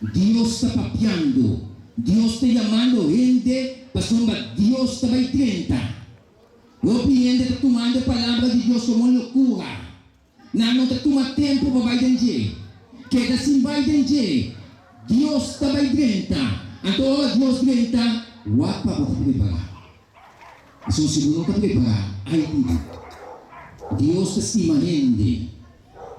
Dios ta papiando, Dios ta yamando hende pasobra Dios ta bai drenta. Hopi hende ta tumando e palabra di Dios komo lokura. Nan no ta tuma tempu pa bai den dje. Keda sin bai den dje, Dios ta bai drenta. Anto ora Dios drenta, wak pa bo ta prepará. Pasobra si bo no ta prepará, ai di bo. Dios ta stima hende.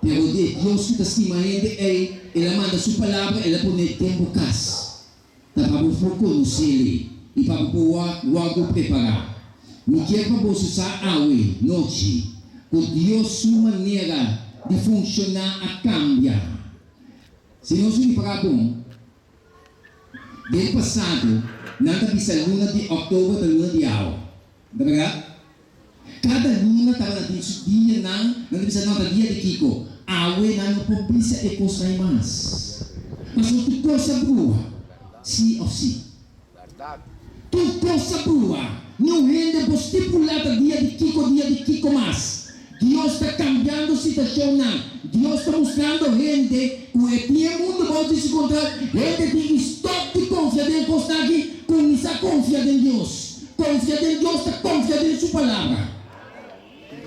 Pero di e Dios ku ta stima hende ei, el a manda su Palabra, el a pon'é den bo kas. Ta pa bo por konos'El i pa bo por wòrdu prepará. Mi kier pa boso sa awe nochi ku Dios su manera di funshoná a kambia. Si nos ripará bon, den pasado nan ta bisa luna di òktober ta luna di awa. Ta bèrdat? Kada luna tabata tin su dianan, nan ta bisa no ta dia di kiko. Awe nan no por bisa e kosnan ei mas. Pasobra tur kos a brua, si òf si. Tur kos a brua. Niun hende por stipulá ta dia di kiko, dia di kiko mas. Dios ta kambiando situashonnan. Dios ta mustrando hende ku e tin e mundu bou di su kontròl. Hende tin ku stòp di konfia den kosnan aki, kuminsá konfia den Dios. Konfia den Dios ta konfia den su Palabra.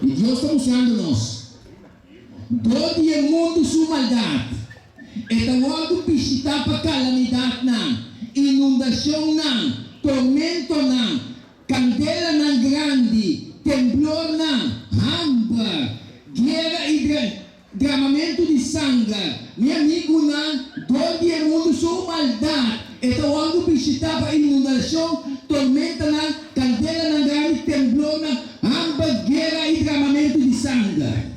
I Dios ta mustrando nos, dor di e mundu su maldat, e ta wòrdu bishitá pa kalamidatnan, inundashonnan, tormentonan, Kandelanan grandi, temblornan, hamber, guera i dramamentu di sanger. Mi amigunan, dor di e mundu su maldat, e ta wòrdu bishitá pa inundashon, tormentanan, kandelanan grandi, temblornan, hamber, guera i dramamentu di sanger.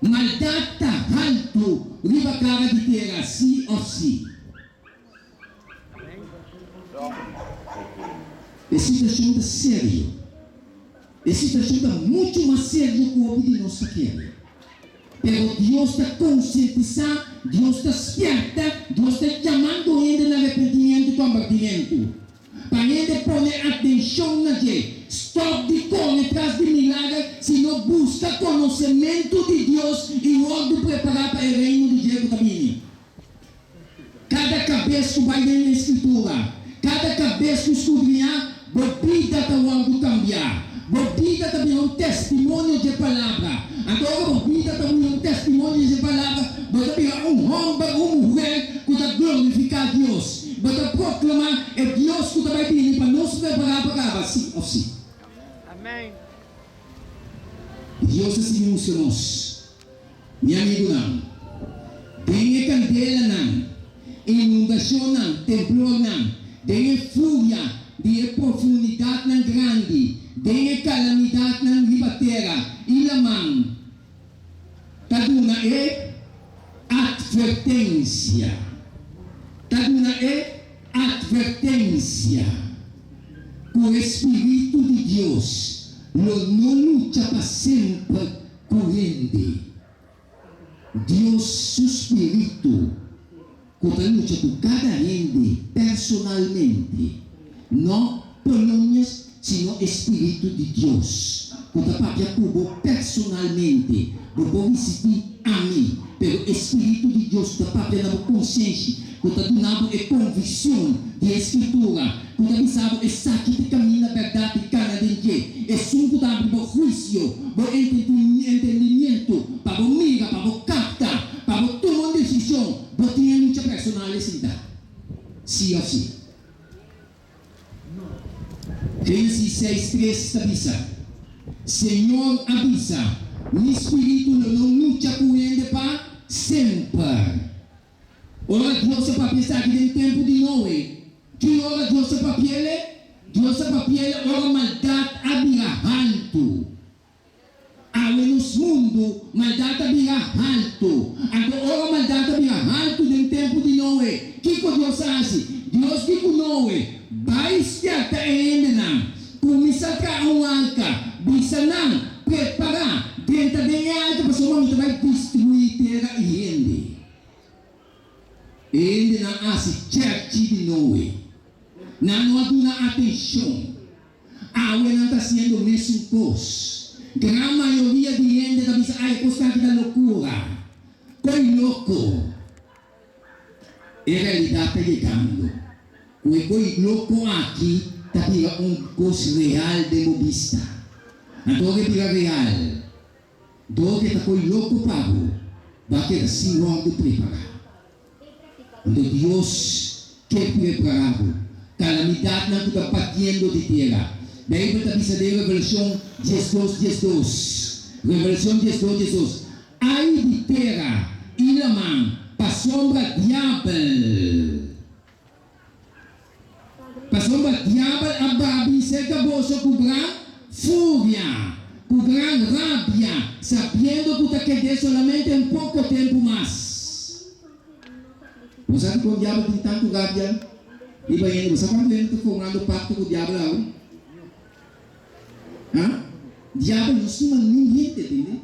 Maldat ta haltu riba kara di tera, sí òf sí. E situashon ta serio. E situashon ta muchu mas serio ku hopi di nos ta kere. Pero Dios ta konsientisá, Dios ta spièrta, Dios ta yamando hende na arepentimentu i kombertimentu. Pa hende pone atenshon na dje. Stòp di kore tras di milager, sino buska konosementu di Dios i wòrdu prepará pa e Reino di dje ku ta bini. Kada kabes ku bai den e Skritura, kada kabes ku skudriñá, bo bida ta wòrdu kambiá. Bo bida ta bira un testimonio dje Palabra. Anto ora bo bida ta bira un testimonio dje Palabra, bo ta bira un hòmber, un muher ku ta glorifiká Dios. Bo ta proklamá e Dios ku ta bai bini pa nos prepará pa kaba, sí òf sí. Dios ta sigui mustra nos. Mi amigunan, den e kandelanan, inundashonnan, temblornan, den e furia di e profundidatnan grandi, den e kalamidatnan riba tera i laman, ta duna e atvertensia, ta duna e atvertensia ku e spiritu di Dios lo no lucha pa semper Ku hende. Dios su spiritu ku ta lucha ku kada hende personalmente, no Polonius, sino e spiritu di Dios ku ta papia ku bo personalmente. Bo por risistí ami, pero e spiritu di Dios ku ta papia na bo konsenshi, ku ta duna bo e konvikshon di e Skritura, ku ta bisa bo esaki ta kaminda bèrdat i kana den dje, esun ku ta abri bo huisio, bo entendimientu, pa bo mira, pa bo kapta, pa bo tuma un desishon, bo tin e lucha personal e sinta. Sí òf sí? Génesis 6, 3 ta bisa, Señor a bisa, Mi spiritu lo no lucha ku hende pa semper. Ora Dios a papia esaki den tempu di Noe, ki ora Dios a papi'el? Dios a papi'el ora maldat a bira haltu. Awe nos mundu, maldat a bira haltu. Anto ora maldat a bira haltu den tempu di Noe, kiko Dios a hasi? Dios di ku Noe, Bai spièrta e hendenan, kuminsá traha un arka, bisa nan, Prepará, drenta den e arka pasobra mi ta bai destruí tera i hende. E hendenan a hasi chèrchi di Noe. Nan no a duna atenshon. Awe nan ta hasiendo mesun kos. Gran mayoria di hende ta bisa, Ai, e kos aki ta lokura. Koi loko. E realidat ta yegando ku e koi loko aki ta bira un kos real den bo bista. Anto ora e bira real, dor ku e ta koi loko pa bo, bo a keda sin wòrdu prepará. Anto Dios ke prepará bo. Kalamidatnan ku ta batiendo di tera. Beibel ta bisa den Revelashon 12, 12, Revelashon 12, 12, Ai di tera i laman, pasobra diabel, pasobra diabel a babi serka boso ku gran furia, ku gran rabia, sabiendo ku ta ked'é solamente un poko tempu mas. Bo sa dikon diabel tin tantu rabia riba hende? Bo sa kuantu hende ta formando pakto ku diabel awe? Ha? Diabel no stima niun hende, tende?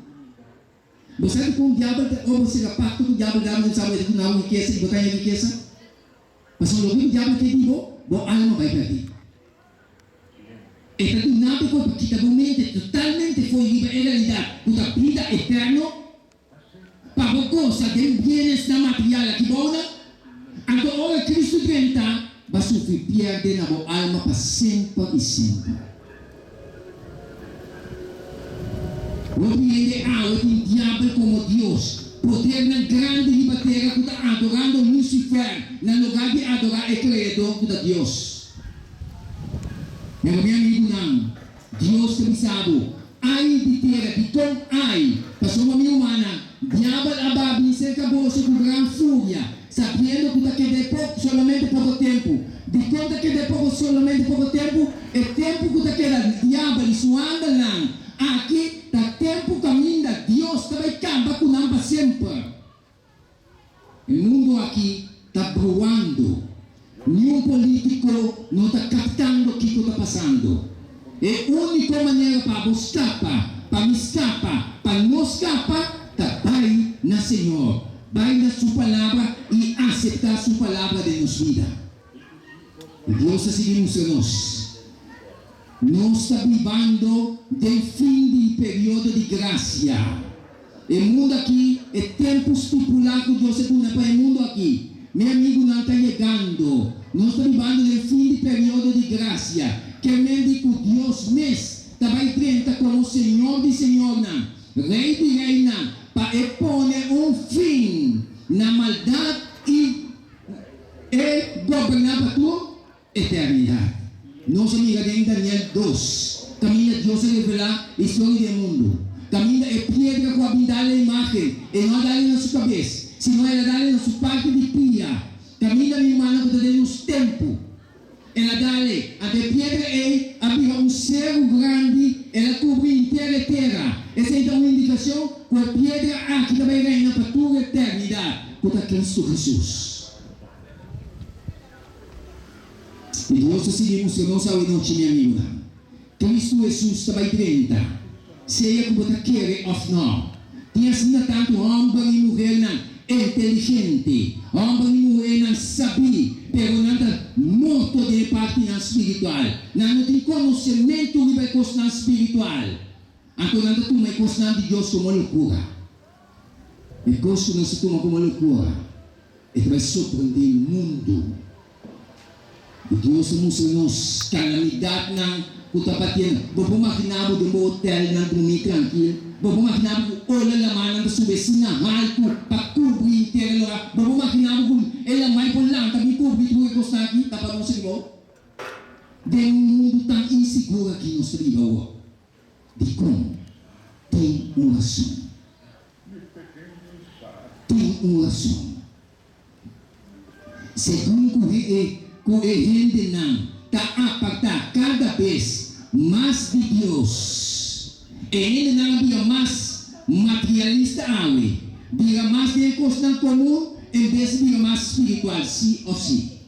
Bo sa dikon diabel ta ora bo sera pakto ku diabel, diabel ta bisa bo e ta duna bo rikesa i bo ta haña rikesa? Pasobra loke ku diabel ke di bo, bo alma bai pèrdí. E ta duna bo kos pa kita bo mente totalmente fo'i riba e realidat ku ta bida eterno. Pa bo gosa den bienesnan material aki bounan, anto ora Cristo drenta, ba sufri pierde na bo alma pa semper i semper. Hopi hende awe tin diabel komo dios, podernan grandi riba tera ku ta adorando Lucifer na lugar di adorá e Kreador ku ta Dios. Pero mi amigunan, Dios ta bisa bo, Ai di tera, dikon ai? Pasobra mi rumannan, diabel a ba bin serka boso ku gran furia, sabiendo ku ta ked'é poko, solamente poko tempu. Dikon ta ked'é poko, solamente poko tempu? E tempu ku ta keda diabel i su angelnan aki ta tempu kaminda Dios ta bai kaba ku nan pa semper. E mundo aki ta bruando. Niun politico no ta captando kico ta pasando. E unico manera pa bo scapa, pa mi scapa, pa nos scapa, ta bay na Señor, bay na Su Palabra y acepta Su Palabra den nos bida. Y Dios ta sigui mustra nos. Nos ta bibando den fin di periodo di gracia. E mundo aki, e tempu stipulá ku Dios a duna pa e mundo aki, mi amigunan, ta yegando. Nos ta bibando den fin di periodo di gracia, ke men di ku Dios mes ta bai drenta komo Señor di señornan, Rey di reynan, pa e pone un fin na maldat i e goberná pa tur Eternidat. Nos a mira den Daniel dos, kaminda Dios a revelá e historia di e mundu. Kaminda e piedra ku a bin dal e imágen, e no a dal e na su kabes, sino el a dal e na su parti di pia. Kaminda mi rumannan ku ta den nos tempu, el a dal e. Anto e piedra ei a bira un seru grandi, el a kubri henter e tera. Esei ta un indikashon ku e piedra aki ta bai reina pa tur eternidat, ku ta Kristu Hesus. I Dios ta sigui mustra nos awe nochi, mi amigunan. Cristo Jesus ta bai drenta, sea ku bo ta kere òf nò. Tin asina tantu hòmber i muhernan inteligente, hòmber i muhernan sabí, pero nan ta morto den e partinan spiritual. Nan no tin konosementu riba e kosnan spiritual. Anto nan ta tuma e kosnan di Dios komo lokura. E kos ku nos ta tuma komo lokura, e ta bai sorprendé mundu. I Dios ta mustra nos kalamidatnan ku ta batiendo. Bo por maginá bo den bo hotelnan drumí trankil? Bo por maginá bo ku ola lamannan ta sube asina haltu pa kubri henter e lugá? Bo por maginá bo ku e lamai por lanta bin kubri tur e kosnan aki ta pa nos riba? Den un mundu tan insigur aki nos ta biba awor. Dikon? Tin un rason. Tin un rason. Segun ku e ku e hendenan ta apartá kada bes mas di Dios, e hendenan a bira mas materialista awe, bira mas den e kosnan komun en bes di bira mas spiritual, sí òf sí?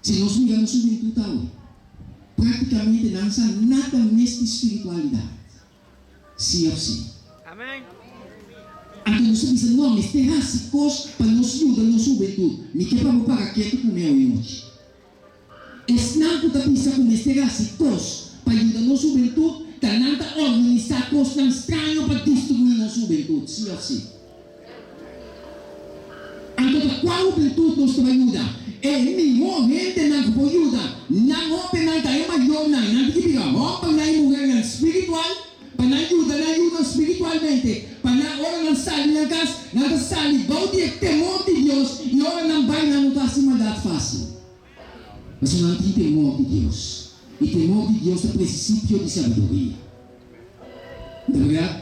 Si nos mira nos hubentut awe, práktikamente nan sa nada mes di spiritualidat. Sí òf sí? Anto nos ta bisa, No, mester hasi kos pa nos yuda nos hubentut. Mi ke pa bo para ketu ku mi awe nochi. Esnan ku ta bisa ku mester hasi kos pa yuda nos hubentut, ta nan ta organisá kosnan straño pa destruí nos hubentut. Sí òf sí? Anto ta. kua hubentut nos ta bai yuda? E mihó hendenan ku por yuda nan hóbennan ta e mayornan. Nan tin ki bira hòmbernan i muhernan spiritual pa nan yuda nan yunan spiritualmente, pa nan ora nan sali nan kas, nan ta sali bou di e temor di Dios i ora nan bai nan no ta hasi maldat fásil. Pasobra nan tin temor di Dios, i temor di Dios ta presisipio di sabiduria. Ta bèrdat?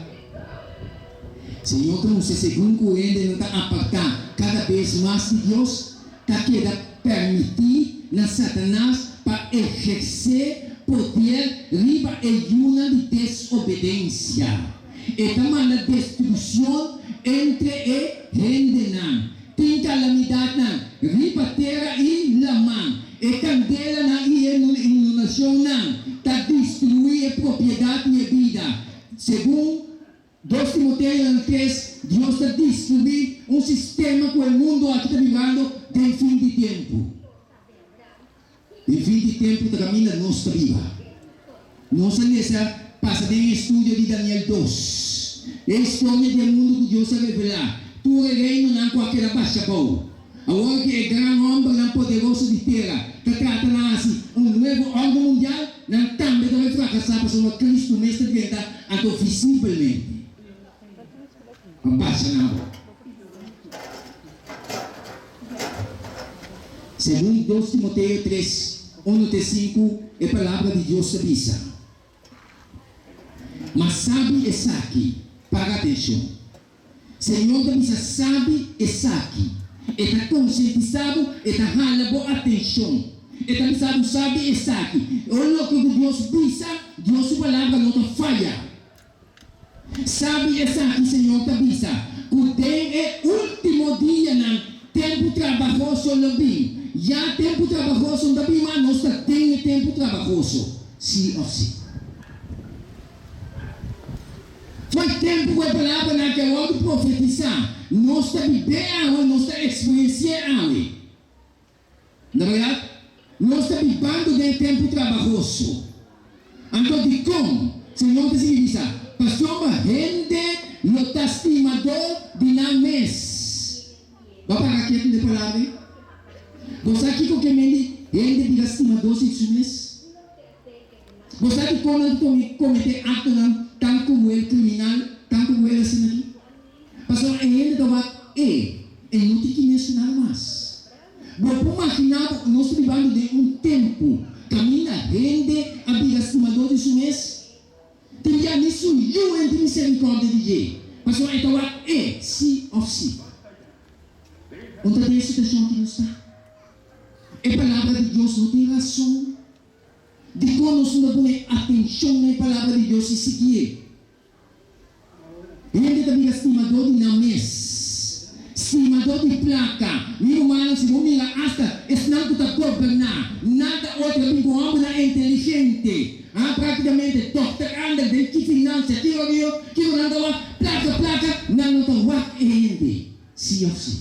Señor ta mustra segun ku hendenan ta apartá kada bes mas di Dios, ta keda permití na Satanas pa ehersé poder riba e yunan di desobedensia. E ta manda destrukshon entre e hendenan. Tin kalamidatnan riba tera i laman. E kandelanan i e inundacionnan ta destruí e propiedat i e bida. Segun Dos Timoteonan tres, Dios ta destruí un sistema ku e mundu aki ta bibando den fin di tempu. Den fin di tempu ta kaminda nos ta biba. Nos a lesa pasa den e estudio di Daniel dos, e historia di e mundu ku Dios a revelá, tur e reinonan ku a keda basha bou. Awor ku e gran hòmbernan poderoso di tera ta trata na hasi un nuevo òrdu mundial, nan tambe ta bai frakasá pasobra Kristu mes ta drenta anto visibelmente pa basha nan abou. Segun Dos Timoteo tres, unu te sinku, e Palabra di Dios ta bisa, Ma sabi esaki, paga atenshon, Señor ta bisa sabi esaki, e ta konsientisá bo, e ta hala bo atenshon, e ta bisa bo sabi esaki, o loke ku Dios bisa, Dios su Palabra no ta faya. Sabi esaki, Señor ta bisa, ku den e último dianan tempu trabahoso lo bin. Ya tempu trabahoso no ta bin mas, nos ta den e tempu trabahoso, sí òf sí. Foi tempu ku e palabranan aki a wòrdu profetisá, nos ta bib'é awe, nos ta eksperensi'é awe. Na bèrdat, nos ta bibando den e tempu trabahoso. Anto dikon Señor ta sigui bisa, Pasobra hende lo ta stimadó di nan mes. Bo a para ketu den e palabra ei? Bo sa kiko ke men di hende bira stimadó si su mes? Bo sa dikon nan ta kometé aktonan tan kruel, kriminal, tan kruel asina aki? Pasobra e hende ta wak e, e no tin ki mester nada mas. Bo por maginá bo nos ta bibando den un tempu kaminda hende a bira stimadó di su mes? Tin bia ni su yu en tin miserikòrdia di dje, pasobra e ta wak e, sí òf sí. Un ta den e situashon ki nos ta. E Palabra di Dios no tin rason? Dikon nos no ta pone atenshon na e Palabra di Dios i siguié? Hende ta bira stimadó di nan mes, stimadó di plaka. Mi rumannan, si bo mira asta esnan ku ta goberná, nan ta otro bin ku hòmbernan inteligente, ha, práktikamente dòkter Ander den ki finansia, ki rodio, kiko nan ta wak? Plaka, plaka, nan no ta wak e hende, sí òf sí.